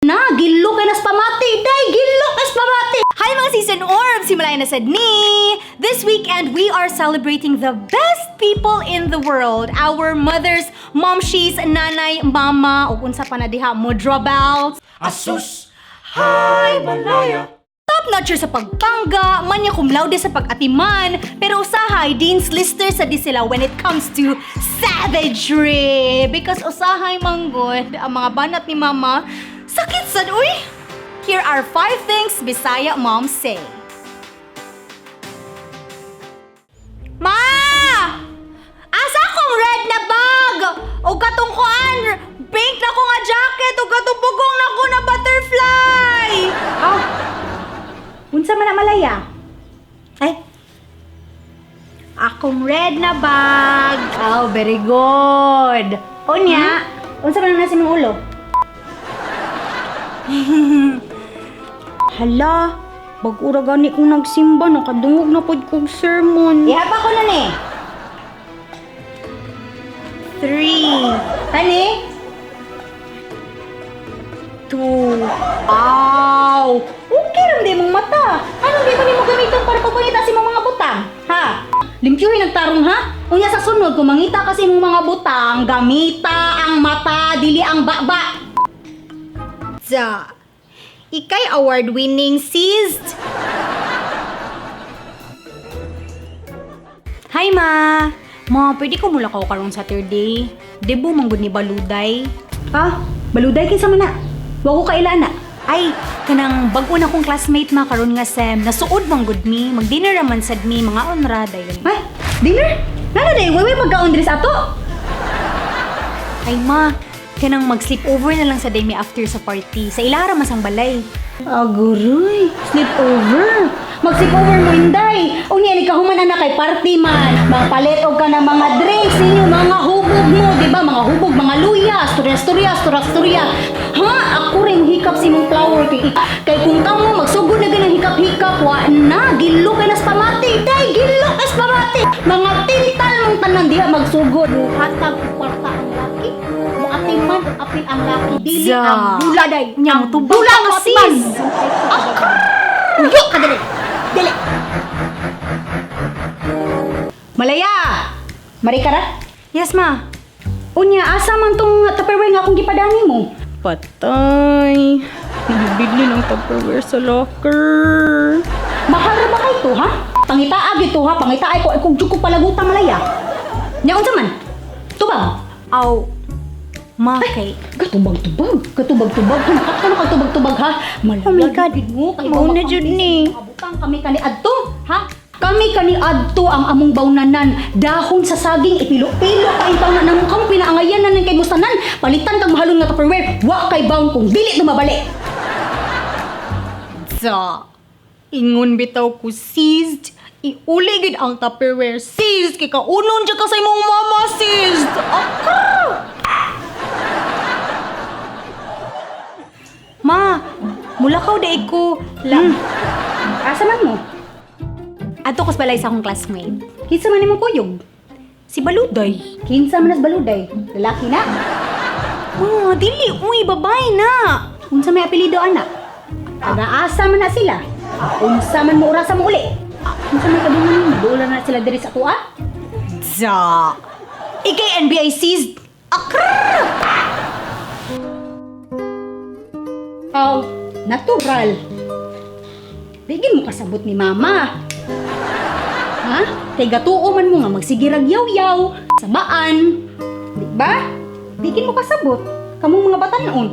Na, gilo kay nas pamati. Day, gilo kay pamati. Hi mga season orbs! Himalaya na sad ni! This weekend, we are celebrating the best people in the world. Our mothers, momshies, nanay, mama, ug unsa pa na diha, modrabals. Asus! Hi, Malaya! Top notcher sa pagpangga, manya cum laude sa pag-atiman, pero usahay, dean's lister sa di sila when it comes to savagery. Because usahay manggod, ang mga banat ni mama, sakit sad uy! Here are five things Bisaya moms say. Ma! Asa akong red na bag? O katong kuan, pink na ko nga jacket, o katong bugong na ko na butterfly! Aw. Unsa man na Malaya? Ay. Akong red na bag. Oh, very good. Unya, unsa man na nasa imong ulo? Hala, bag-ura gani kong nagsimba, nakadungog na pod kog sermon. Ihapa ko na ni. Three, Tani? two. Wow! Okay ram di mong mata. Anong di ba nimo gamiton para pagpangita sa imong mga butang? Ha? Limpyuhin ang tarong ha? Unya sa sunod, kung mangita kasi imong mga butang, gamita ang mata, dili ang baba. Za. Ikay award-winning seized. Hi, ma. Ma, pwede ko mula ko karon Saturday. Debo manggod ni Baluday. Ha? Baluday kinsa man na? Wa ko kaila na. Ay, kanang bag-o na kong classmate ma karon nga sem. Nasuod manggod mi, mag-dinner raman sad mi, mga onra dayon. Ay, dinner? Nano day, way magkaon diri sa ato. Ay ma, kanang mag-sleep over na lang sa day mi after sa party. Sa ilara mas ang balay. Aguroy, sleep over. Mag-sleep over mo inday. Unya ni kahuman ana kay party man. Magpalit og ka ng mga drinks ninyo, mga hubog mo, di ba? Mga hubog, mga luya, storya storya, storya storya. Ha, ako rin hikap si mong flower kay kay kung kamo magsugod na ganang hikap-hikap, wa na gilo kay nas pamati. Day, gilo kay nas pamati. Mga tintal mong tanan diha magsugod. Hatag og kwarta ang laki. Moatiman og apil ang laki. Dili Za. ang dula day. Nya, Ang motubag dula ka, mo sis. atiman. Uyo ka dili. Dili. Malaya. Marika ra. Yes, ma. Unya asa man tong Tupperware nga akong gipadani mo? Patay. Nabili ng Tupperware sa locker. Mahal ra ba kay to ha? Pangitaa gyud to ha, pangitaa ko ay kung jud ko palaguta Malaya. Nya unsa man? Tubag. Aw, ma, kay... Katubag-tubag, katubag-tubag, hanakat ka na katubag-tubag ha. Malaya. Oh my God. Jud mo, kay Mao na wa jud kami ni. sa mga butang, kami kani adto, ha? Kami kani adto ang among bawnanan, dahon sa saging ipilo-pilo pa intaw na namo kamo pinaangayan na kay mustanan, palitan kag mahalon nga Tupperware, wa kay bound kung dili tumabalik. Za. Ingon bitaw ko seized. Iuli gid ang Tupperware seized kay kaunon jud ka sa imong mama seized. Akra! Ma, mulakaw dai ko. La Asa man mo? Adto ko sa balay sa akong classmate. Kinsa man imong kuyog? Si Baluday. Kinsa man as baluday? Lalaki na. Ma, dili uy babay na. Unsa may apelyido anak? Taga-asa man na sila. Unsa man mo orasa mo uli? Unsa may kadungan mo? Dola na sila diri sa tuwa? Za. Ikay NBI seized. Akra! Oh, natural. Digin mo kasabot ni mama. Ha? Kay gatuo man mo nga magsigirag yaw-yaw, sabaan. Di ba? Digin mo kasabot. Kamong mga batanon.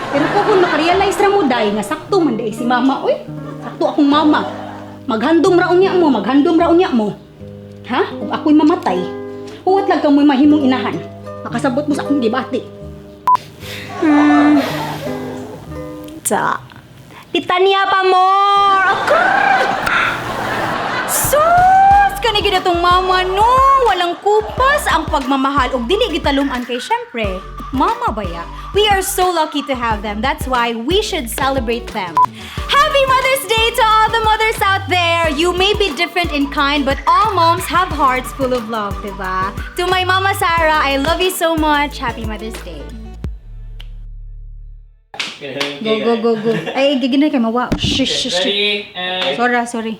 Pero kung makarealize ra mo day nga sakto man day si mama, oy. Sakto akong mama. Maghandom ra unya mo, maghandom ra unya mo. Ha? Kung ako'y mamatay, huwat lang kamoy mahimong inahan. Makasabot mo sa akong gibati. Za. Titania pa more! Akra! Sus! Kani gid atong mama no! Walang kupas ang pagmamahal ug dili gitaluman kay syempre. Mama baya. We are so lucky to have them. That's why we should celebrate them. Happy Mother's Day to all the mothers out there! You may be different in kind, but all moms have hearts full of love, diba? To my mama Sarah, I love you so much. Happy Mother's Day. Go, go, go, go. Ay, giginay kay mawa. Shush, shush, shush. Ready, and Sorry, sorry.